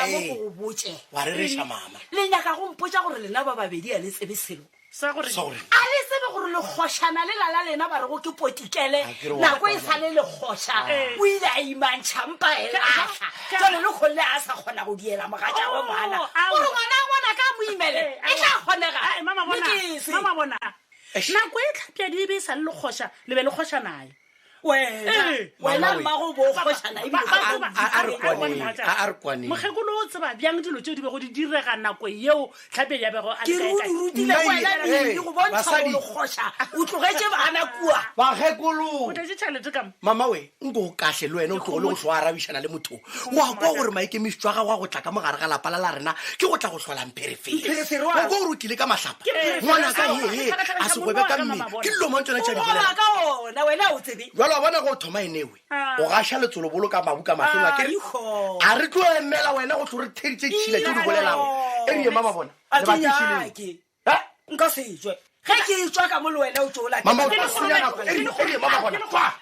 Theetša mo ee. ke go botše. Wa rereša mama. Le nyaka go mpotša gore lena ba babedi a le tsebe selo? Sa gore Sa gore. A le tsebe gore lekgošana lela la lena ba rego ke Potikele, A ke re wa nako e kwana. sa le lekgoša, o ile a imantšha mpa e lahla. Jwale le kgolle a sa kgona go diela mogatšagwe Oh, ngwana. ao. O re ngwana ngwana ka a mo imele, Eh, e tla kgonega. Ae, mama bona, Le ke se. mama bona. Eish. Nako e tlhapjadi e be e sa le lekgoša, le be le kgoša naye. Wena, Ee. wena Mama we. mmago bo kgošana ebile Ba- ga ba- o a- a re itse. kwaneng, a- a re kwaneng. Mokgekolo o tseba bjang dilo tšeo di bego di direga nako yeo tlhapjadi ya bego a Ke le re o kae-kae? di rutile Nna wena e- Billy ee, go bontšha gore basadi. lekgoša o tlogetše bana kua. Bakgekolo. O tletše tšhelete ka mo. Mama we, nko o kahle le wena o tlogole go hlo arabišana le motho. Wa kwa gore maikemišetšo a gago a go tla ka mo gare ga lapa la la rena ke go tla go hlola mpherefere. Mpherefere wa- Wa kwa gore o tlile ka mahlapa. Mpherefere Ngwanaka wa- he he, tlhakatlhakantšha a se monna gwebe wa ka ka mmele. mama bona. Ke dilo mang tsona tša O di goba bolela? ka ona wena o tsebe. Jwale wa bona go thoma enewe. Ah. O gaša letsolobolo ka mabu ka mahlong a kere. Aiho. A re tlo emela wena go tlo re theditše ditšhila tše di bolelago. E re ye mama bona. A ke Lebati šeleng. nyake. Eh? Nka se tšwe. Ge ke tšwa ka mo le wena o tšo o latela. Mama o tla senya nako. E re e re ye mama bona. Tšwa.